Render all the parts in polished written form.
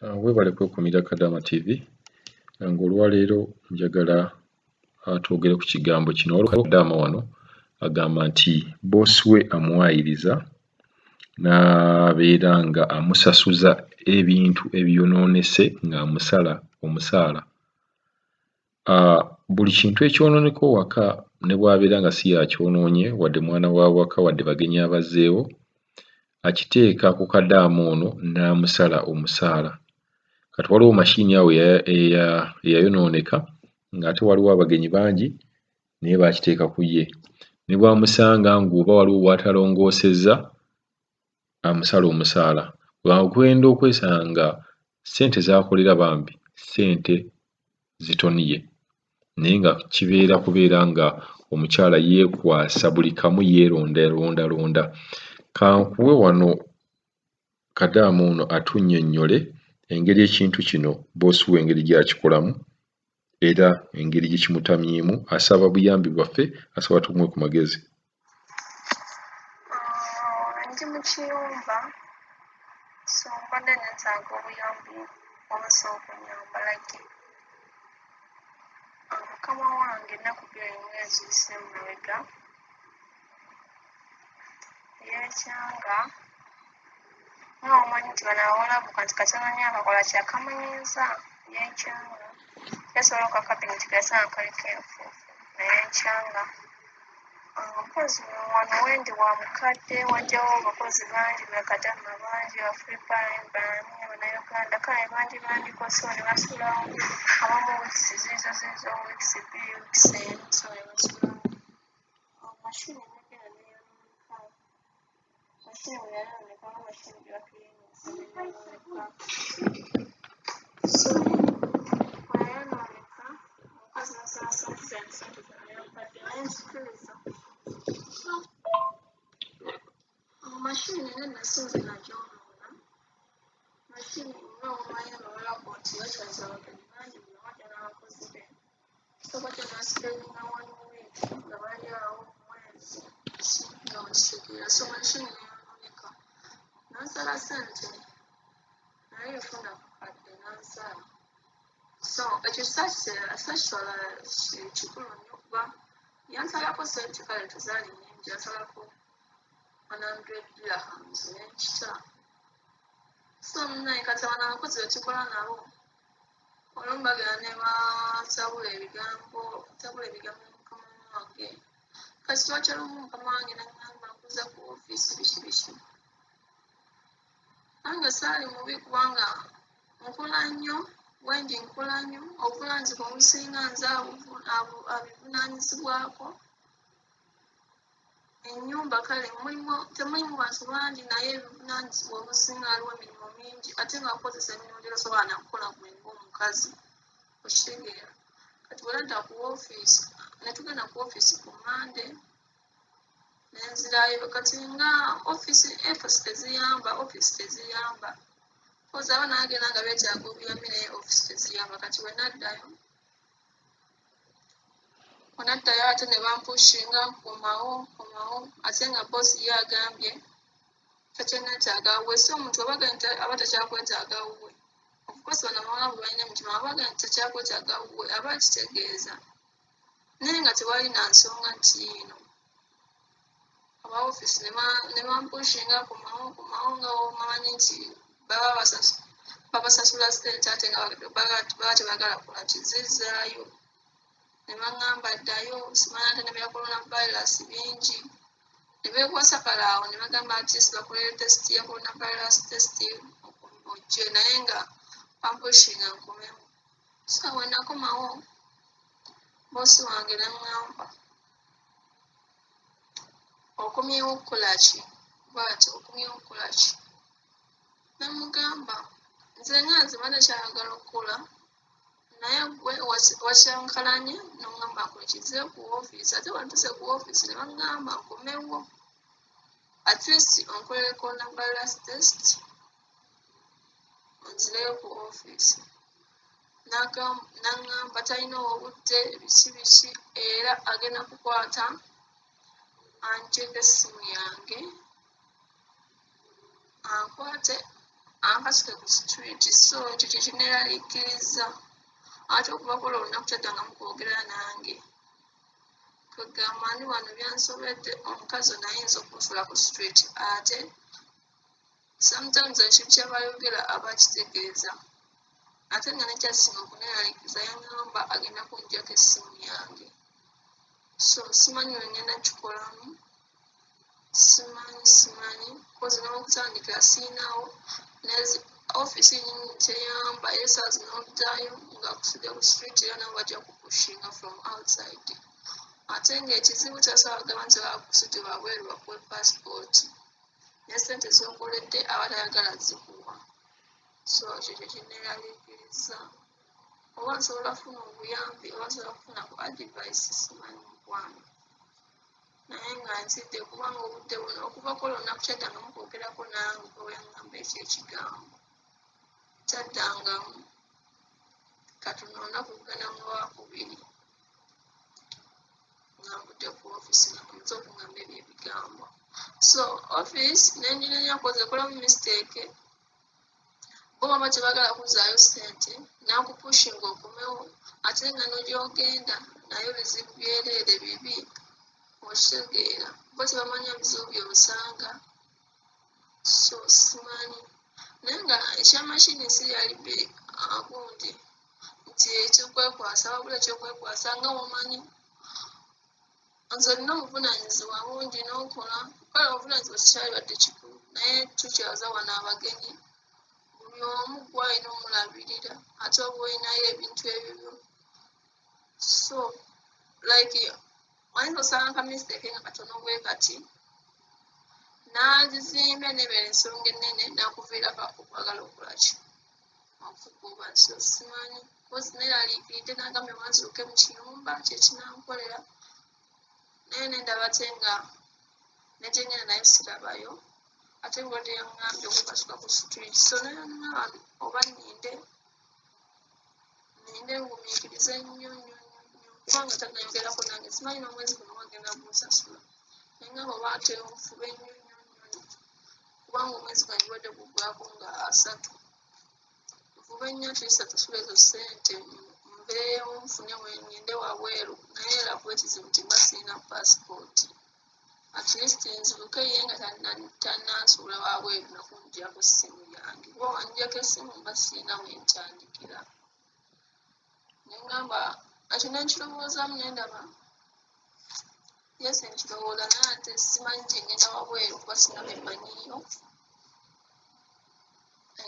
Weebale kwekumira Kadaama TV ng'olwaleero njagala twogere ku kigambo kino. Waliwo Kadaama wano agamba nti bboosi we amuwaayiriza n'abeera nga amusasuza ebintu ebyonoonese ng'amusala omusaala. Buli kintu ekyonooneka ewaka ne bw'abeera nga si y'akyonoonye wadde mwana wa waka wadde bagenyi abazzeewo, akiteeka ku kadaama ono n'amusala omusaala. Kati waliwo machine awo eyayonooneka ng'ate waliwo abagenyi bangi naye baakiteeka ku ye. Ne bw'amusanga ng'oba waliwo w'atalongoosezza amusala omusaala. Ogenda okwesanga nga ssente z'akolera bambi ssente zitoniye naye nga kibeera kubeera nga omukyala yeekwasa buli kamu yeerondalondalonda. Ka nkuwe wano kadaama ono atunnyonnyole engeri ekintu kino bboosi we engeri gy'akikolamu era engeri gye kimutamyemu. Asaba buyambi bwaffe, asaba tumuwe ku magezi. Ndi mu kiyumba, so mbadde neetaaga obuyambi obusobola okunyamba, like mukama wange ennaku bbiri nga eziyise emabega yeekyanga nga omanyi nti bano Abawarabu kati katono nnyo akakola ki akamanyiiza. Yeekyanga yasobola oka cabinet ke yasanga kaliko enfuufu neyeekyanga. Mpozi wano wendi wa mukadde wajjawo abakozi bangi, bakadaama bangi, ba Philippine, baani, Abannayuganda, kale bangi bangiko, so ne basulawo abamu weeks ziizo ziizo, weeks 2, weeks 1, so ne basulawo. Machine negenda neeyonooneka. Machine bwe yayonooneka nga machine gye bakiriinisa neeyonooneka. So bwe yayonooneka omukazi n'asaba ssente zange, ssente zange yampadde naye nzikiriza. Machine nedda si nze nagyonoona. Machine nga bw'omanyi Abawarabu nti bakyaza abagenyi bangi, buli omu ajja n'abakozi be. So bajja n'asipendinga one week nga bali awo omwezi nga bwekitegeera. So machine neeyonooneka n'ansala ssente naye nfuna kakadde n'ansala. So ekyo saakitwala kikulu nnyo kuba yansalako ssente kale tezaali nnyingi, yansalako 100 dirhams n'enkita. So munnaye kati bano abakozi be tukola nabo olumu bagenda ne batabula ebigambo, tabula ebigambo ne mukama wange. Kati twakya lumu mukama wange n'aŋŋamba nkuza ku ofiisi biki biki. Nange saali mubi kubanga nkola nnyo, wendi nkola nnyo, obuvunaanyizibwa obusinga nze abivunaanyizibwako. Ennyumba kale mulimu temulimu bantu bangi naye ebivunaanyizibwa obusinga waliwo emirimu mingi ate nga nkozesa emirimu gy'otasobola na kukola ggwe ng'omukazi, okitegeera. Kati bwe nadda ku woofiisi ne tugenda ku woofiisi ku Mmande ne nzirayo, kati nga ofiisi teziyamba, ofiisi teziyamba. Mpozzi abaana bagenda nga beetaaga obuyambi naye ofiisi teziyamba. Kati bwe naddayo ate ne bampushinga nkomawo nkomawo ate nga bboosi ye agambye takyanneetaaga wuwe. So omuntu aba aba takyakwetaaga wuwe. Of course bano Abawarabu balina emitima, aba agambye nti takyakwetaaga wuwe aba akitegeeza. Naye nga tewali na nsonga nti yiino. Aba ofiisi ne bampushinga nkomawo nkomawo nga bw'omanyi nti baba babasasula ssente ate nga baba tebaagala kukola ki zizzaayo. Ne baŋŋamba ddayo simanyi ate ne bya corona virus bingi. Ne beekwasa kale awo ne bagamba at least bakolere test ya corona virus test ojje naye nga bampushinga nkomewo. So bwe nakomawo bboosi wange n'aŋŋamba okomyewo kukola ki? Bw'atyo okomyewo kukola ki? Ne mmugamba nze nga nze mbadde nkyayagala okukola naye ggwe wakyankalanye n'oŋŋamba nkole ki nzireyo ku woofiisi ate bwe ntuuse ku woofiisi ne baŋŋamba nkomewo at least onkolere corona virus test nzireyo ku ofiisi. N'aŋŋamba talina obudde biki biki era agenda kukwata angyeko essimu yange ankwate. Ankasuke ku street, so ekyo kye kineeraliikiriza. Ate okuva ku olwo olunaku kyaddangamu kwogera nange. Kwegamba ndi wano byansobedde, omukazi ono ayinza okunsuula ku street. Ate sometimes ekintu ky'aba ayogera aba akitegeeza. Ate nga nekyasinga okuneeraliikiriza, yaŋŋamba agenda kungyako essimu yange. So simanyi bwe ngenda kukikolamu, simanyi, simanyi, 'cause n'owokutandikira siyinawo. Ofiisi yennyini teyamba, era essaawa zino oddayo ng'akusudde ku street, era nabo bajja kupushinga from outside. Ate ng'ekizibu tasobola kugamba nti bakusudde wabweru bakuwe passport, ne ssente z'okoledde aba tayagala zikuwa. So ekyo kye kinneeraliikiriza. Oba nsobola kufuna obuyambi, oba nsobola kufuna ku advice, simanyi mukwano. Naye nga ntidde kubanga obudde buno okuva ku olwo olunaku kyaddangamu kwogerako nange bwe yaŋŋamba ekyo ekigambo. Kyaddangamu. Kati luno olunaku lugenda mu Lwakubiri nga nvudde ku ofiisi nga bamaze okuŋŋamba ebyo ebigambo. So ofiisi ne nginenya 'cause ekolamu mistake. Bo baba tebaagala kuzzaayo ssente, n'akupushinga okomewo, ate nga n'gy'ogenda nayo bizibu byereere bibi, okitegeera. Bo tebamanya bizibu by'osanga. So simanyi. Naye nga ekya mashini si yali gundi nti ekyokwekwasa, wabula ekyokwekwasa nga bw'omanyi nze olina obuvunaanyizibwa bungi n'okola. Kale obuvunaanyizibwa tekyalibadde kikulu, naye tukyaza wano abagenyi, buli omu ggwe alina omulabirira, ate oba olinayo ebintu ebibyo. So like oyinza osanga ka mistake nga katono bwe kati n'agizimba n'ebeera ensonga ennene n'akuviirako okwagala okukola ki? Okugoba. So simanyi, 'cause neeraliikiridde, n'agambye wanziruke mu kiyumba kye kinankolera, naye ne ndaba ate nga ne gye ngenda nayo sirabayo, ate bw'obadde yaŋŋambye okukasuka ku street. So ne ŋŋamba oba nninde, nninde ngumiikirize nnyo nnyo nnyo nnyo, kubanga tannayogerako nange, simanyi n'omwezi guno agenda kunsasula. Ne ŋŋamba oba ate nfube nnyo nnyo nnyo, kubanga omwezi gwange gubadde guggwaako nga 30. Nfube nnyo at least asasule ezo ssente, nveewo nfune we ŋŋende wabweru, naye era kuba ekizibu nti mba sirina passport. At least nziruke ye nga tannansuula wabweru na kungyako ssimu yange, kuba bw'angyako essimu mba sirina we ntandikira. Ne ŋŋamba ekyo ne nkirowoozaamu ne ndaba yes nkirowooza, naye ate simanyi gye ŋŋenda wabweru kuba sirina be mmanyiiyo.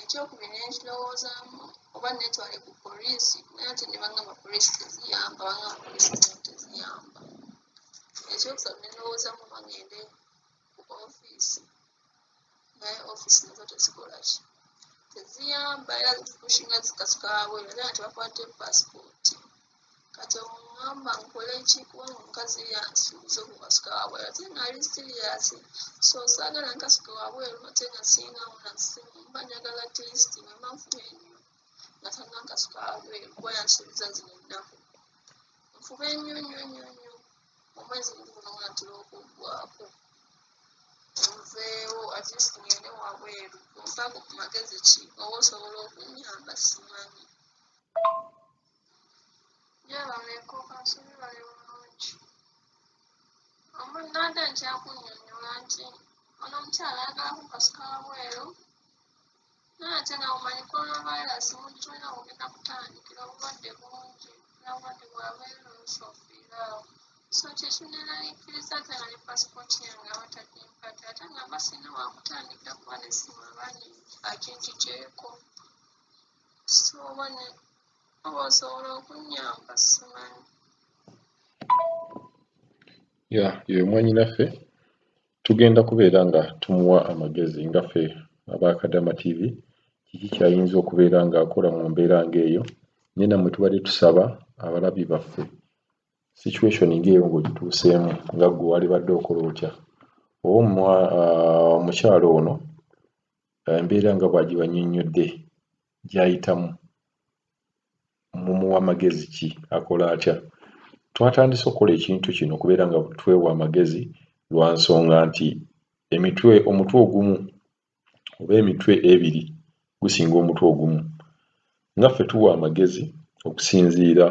Ekyokubiri ne nkirowoozaamu oba neetwale ku poliisi, naye ate ne baŋŋamba poliisi teziyamba, baŋŋamba poliisi zino teziyamba. Ekyokusatu ne ndowoozaamu oba ŋŋende ku ofiisi, naye ofiisi nazo tezikola ki? Teziyamba, era zikupushinga zikasuka wabweru, ate nga tebakuwadde passport. Kati oŋŋamba nkole ki, kubanga omukazi ye yansuubiza okunkasuka wabweru ate ng'ali serious. So saagala nkasuke wabweru ate nga siyinawo na ssimu, mba njagala at least bwe mba nfubye nnyo nga tannankasuka wabweru, kuba yansuubiza zino ennaku. Nfube nnyo nnyo nnyo nnyo, omwezi guno gunaatera okuggwaako, nveewo at least ŋŋende wabweru. Ompaako ku magezi ki oba osobola okunnyamba, simanyi. Gyebaleko, kansuubire bali bulungi. Nabadde nkyakunnyonnyola nti ono omukyala ayagala kunkasuka wabweru, naye ate nga bw'omanyi coronavirus mungi, tolina w'ogenda kutandikira, obulwadde bungi era obulwadde bwa bwereere oluusi ofiira awo. So kye kinneeraliikiriza, ate nga ne passport yange aba tagimpadde, ate nga mba sirina wakutandikira kuba n'essimu aba aginjigyeko. So oba osobola okunnyamba, simanyi. Ya, ye mwannyinaffe tugenda kubeera nga tumuwa amagezi nga ffe aba Kadama TV, kiki ky'ayinza okubeera ng'akola mu mbeera ng'eyo. Naye nammwe tubadde tusaba abalabi baffe, situation ng'eyo ng'ogituuseemu, nga ggwe walibadde okola otya? Oba omukyala ono embeera nga bw'agibannyonnyodde gy'ayitamu, mumuwa magezi ki, akola atya? Twatandise okukola ekintu kino okubeera nga twewa amagezi lwa nsonga nti emitwe, omutwe ogumu oba emitwe ebiri Gusinga omutwe ogumu. Nga ffe tuwa amagezi okusinziira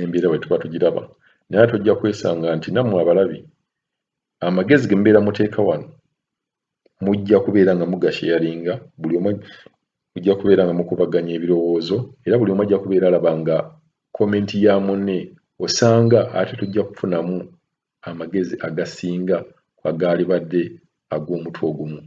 embeera bwe tuba tugiraba, naye ate ojja kwesanga nti nammwe abalabi amagezi ge mubeera muteeka wano mujja kubeera nga mugasharinga, buli omu mujja kubeera nga mukubaganya ebirowoozo, era buli omu ajja kubeera alaba nga comment ya munne, osanga ate tujja kufunamu amagezi agasinga ku agaalibadde ag'omutwe ogumu.